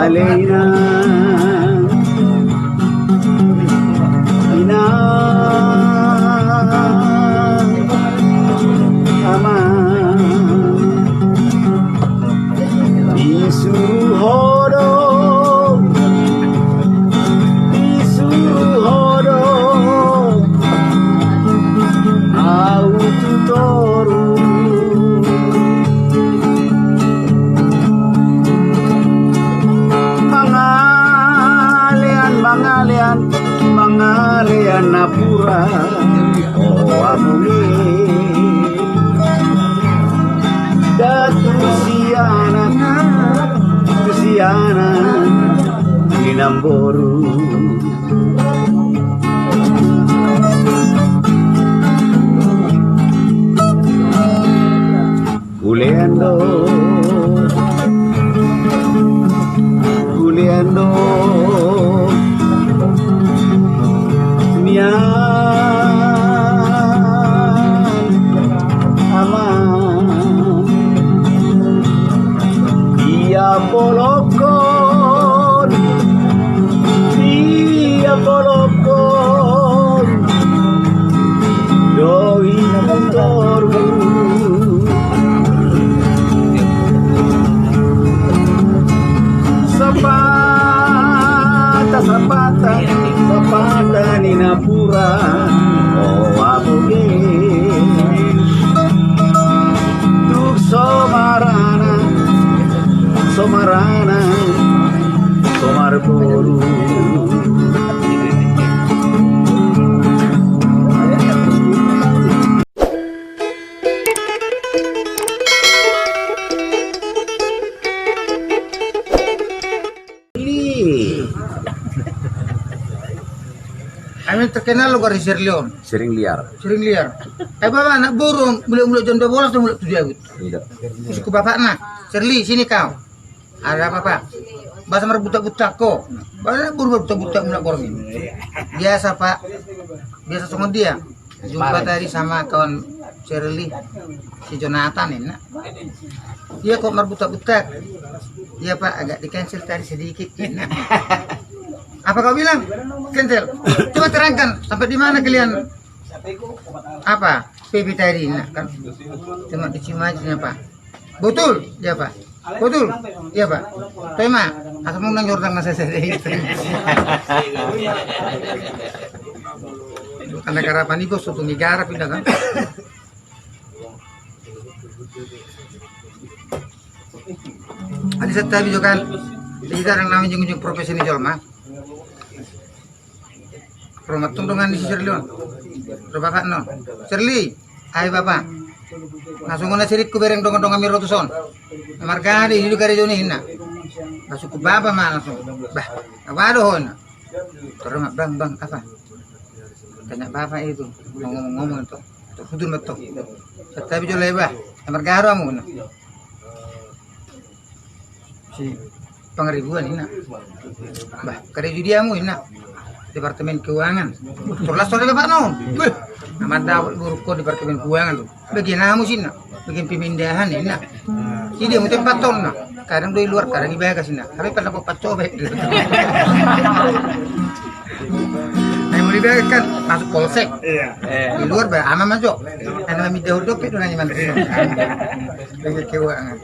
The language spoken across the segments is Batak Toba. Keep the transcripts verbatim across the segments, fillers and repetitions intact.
Ale inang, inang, amang, disuruh ho do, disuruh ho do ahu tu toru. Mangalean, mangalean, mangalean napuran ho hamu i. Datu sianan, tu sianan ni namboru. Hulean do, hulean do nian, amang. Ia bolongkon, ia bolongkon do i tu toru. Sapata, sapata, sapata ni napuran ho hamu i. Tung somarana, somarana, somarboru. Ami terkenal lo gari Serlion. Sering liar. Sering liar. Eh, bapak, anak burung, mulak-mulak jam dua belas, mulak tujuh abut. Iya. Terus ke bapakna, Serli, sini kau. Ada apa, Pak? Biasa marbutak-butak ho. Biasa marbutak-butak, mulak borngin. Biasa, Pak. Biasa songon dia. Jumpa tadi sama kawan Serli, si Jonathan, ninna. Iya, kok marbutak-butak? Iya, Pak, agak di-cancel tadi sedikit, ninna. Apa kau bilang? Cancel. Coba terangkan, sampai di mana kalian? Apa? P P tadi, ninna, kan? Cuma dicium aja, ninna, Pak. Botul, iya, Pak. Botul, iya, Pak. Toe ma, asa unang jordang na sese. Tanda garapan i, bos, untung i garap, inda, kan? Adi, santabi jo, kan? Di, kadang na unjung-unjung profesi ni jolma. Ro ma antong dongan ni si Serlion. Ro bapakna on. Serli, ai bapa. Na songon na sirik hubereng dongan-dongan ni ro tuson. Na marga di, di karejo ni, ninna. Bah, sukkun bapa ma langsung. Bah, apa do ho, ninna. Tor ma, Bang, Bang, apa? Tanya bapa itu. Ngomong-ngomong itu. Tor hudul ma antong. Santabi jo, Lai, bah. Na marga do hamu, ninna. Si Pangaribuan, ninna. Bah, karejo di hamu, ninna. Departemen Keuangan. Tor las tor bapakna on. Beh, amat dapat buruk ho Departemen Keuangan tu. Bagian hamu, ninna. Bagian pemindahan, ninna. Jadi hamu tempathon, ninna. Kadang do i luar, kadang i bagas, ninna. Tapi pernah kok pacobe. Nah, yang mau dibagas kan masuk polsek. Iya. Di luar, bah, aman masuk. Karena minta huruf itu nanya mana. Bagian keuangan.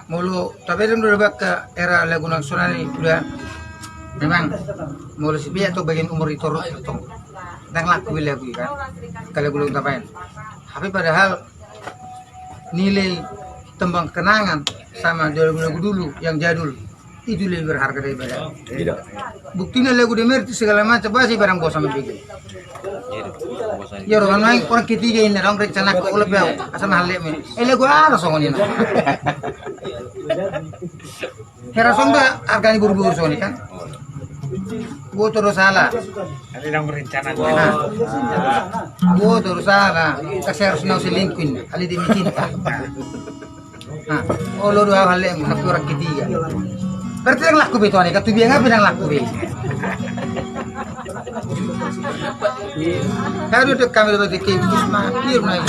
Molo tabereng do lagu ke era lagu na sonari, sudah. Memang molo sibeak tu bagian umur i, tor tong ndang laku be lagu i, kan. Ke lagu-lagu tabaen. Tapi padahal nilai tembang kenangan sama lagu-lagu dulu yang jadul itu lebih berharga daripada. Iya. Buktina lagu Demerti segala macam, pasti barang bosan begitu. Iya, orang lain, orang ketiga ini, orang rencana ke ulah bau, asal mahal lek, men. Eh, lagu apa songon i? Hera songon i, harga ni buru-buru songon i, kan. Gua terus salah. Ada yang rencana. Nah. Gua terus salah. Kasih harus nau selingkuh. Kali dia mencinta. Nah, olo do au hallemu, tapi orang ketiga. Berarti ndang laku be tu ani, kan tu biang apa ndang laku be. Haru dek kami dapat ke Kusma, dia mana?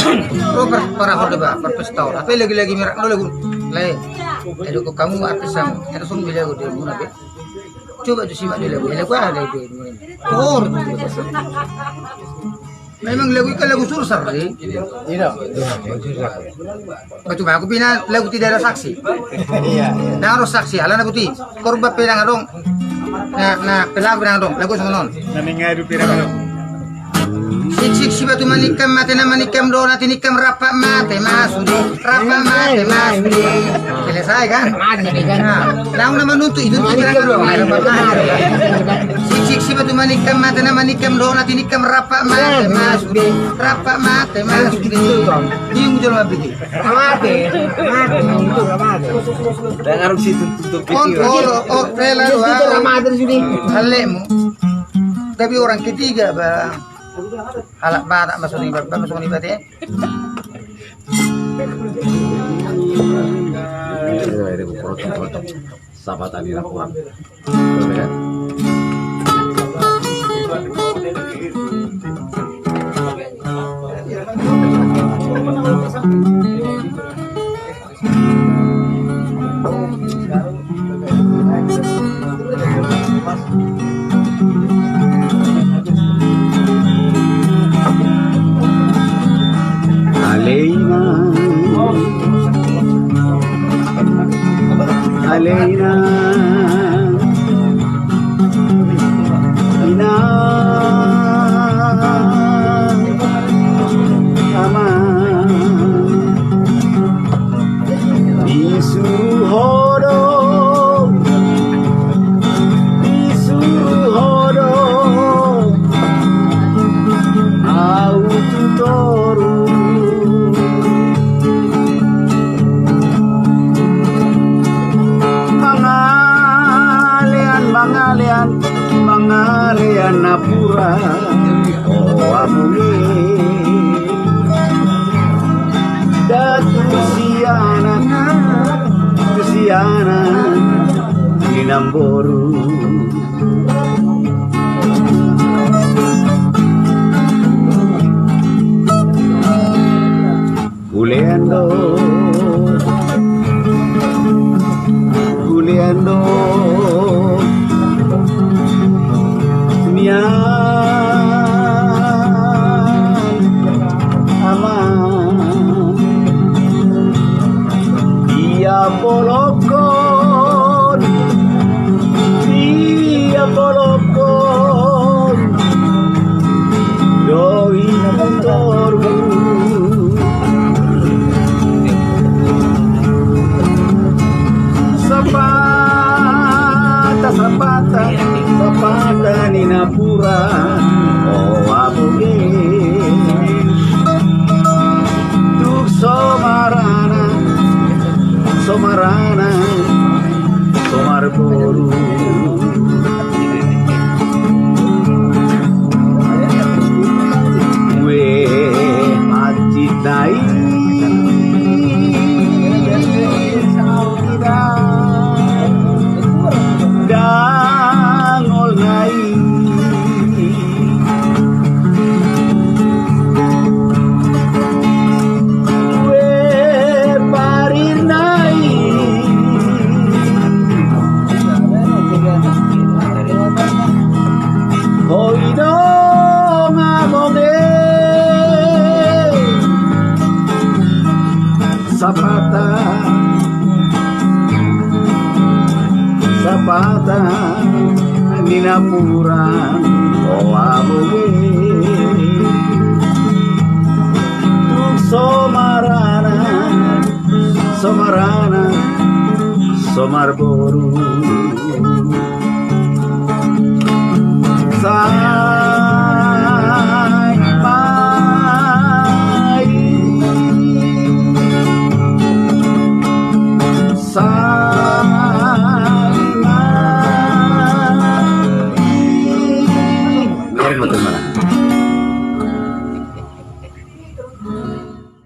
Ro par para hor deba, par pesta hor. Apa lagi-lagi merak no lagu. Lai. Aduh, kok kamu artis sama? Ada song bila aku dia muna be. Coba tu simak dia lagu. Lagu ada itu. Hor. Memang lagu ikan lagu Sursar sih. Iya. Batu baku pina lagu tidak ada saksi. Iya, iya. Ndang ro saksi, ala na buti. Korban pe ndang adong. Na, na pelaku pe ndang adong. Lagu songon on. Na mengadu pe ndang adong. Siksik si batu manikam, mate na manikam, do na tinikam, rap mate ma sude, rap mate ma sude. Selesai kan? Nah, ndang na manuntut itu. Siksik si batu manikam, mate na manikam, do na tinikam, rap mate ma sude, rap mate ma sude. Bingung jolo mabiki. Mate, mate, mate. Dengar si tutup. Kontrol, oh, rela lu. Itu mate sudah. Alemu. Tapi orang ketiga, Bang. Halak Batak masuk ni, Bang, masuk ni, Bang, ya. Sapata ni laporan. Alai ma, alai ma, inang, amang, disuruh ho do, disuruh ho do au tu toru. Mangalean, mangalean, mangalean napuran, o amang e. Datu siana, tu siana ni namboru. Ulean do, ulean do nian, amang. Ia polokkon, ia polokkon do i tu toru. Sapata, sapata, sapata ni napuran, o amang e. Tung somarana, somarana, somarboru. Ue, macintai. Dangol nai. Ue parir nai. Ho i do amang e. Sapata, sapata ni napuran, o amang e. Tung somarana, somarana, somarboru. Sai ma i, sai ma i.